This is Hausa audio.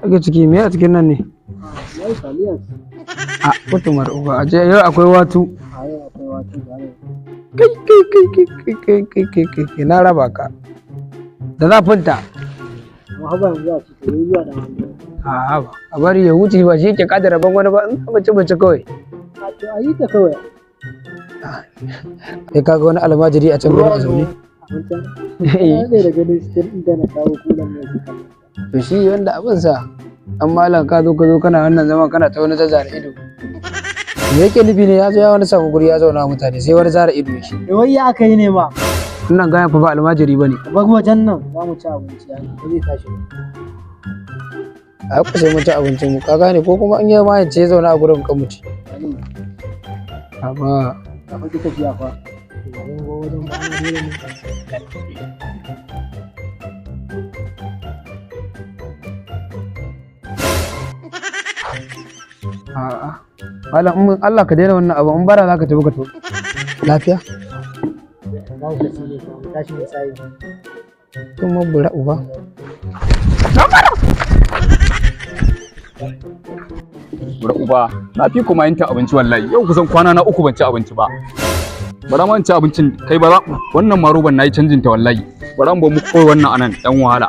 Ake ciki me a cikin nan ne? Yau taliya ce. A kutumar uba, a ce yau akwai watu. A yau akwai watu da yau. Kai kai kai kai kai kai kai kai kai kai, na raba ka. Da zafinta. Amma haba yanzu a ci to yi zuwa da hannu. A'a ba. A bari ya wuce, ba shi ke kadara ban wani ba, in ka bace bace kawai. A to a yi ta kawai. Kai, kaga wani almajiri a can gurin a zaune. Wancan. Na ɗaya da ganin shi tun inda na kawo kulan ne ke kallon. To shi wanda abin sa an malam, ka zo kana wannan zaman, kana ta wani zazzara ido. Me yake nufi ne? Ya zo ya wani samu guri ya zauna wa mutane, sai wani zara ido yake. Da wai ya aka yi ne ma. Wannan gayan fa ba almajiri bane. Bar wajen nan za mu ci abinci, ya ba zai tashi ba. A ku sai mun ci abincin mu, ka gane, ko kuma an yi ma ya ce ya zauna a gurin kan mu ci. Ali, Amma ka fa ki tafiya fa. Ba mun go wajen ba, ana dole ne. A'a. Malam, in Allah ka daina wannan abu, in bara za ka tafi ka tafi. Lafiya? Ba ku ci ne fa, mu tashi mu sayi. Kuma bura uba. Bura uba, na fi kuma yin ta abinci wallahi. Yau kusan kwana na 3 ban ci abinci ba. Bara ma in ci abincin kai ba za wannan ma roban nayi canjin ta wallahi. Bara mu ba mu koyi wannan anan dan wahala.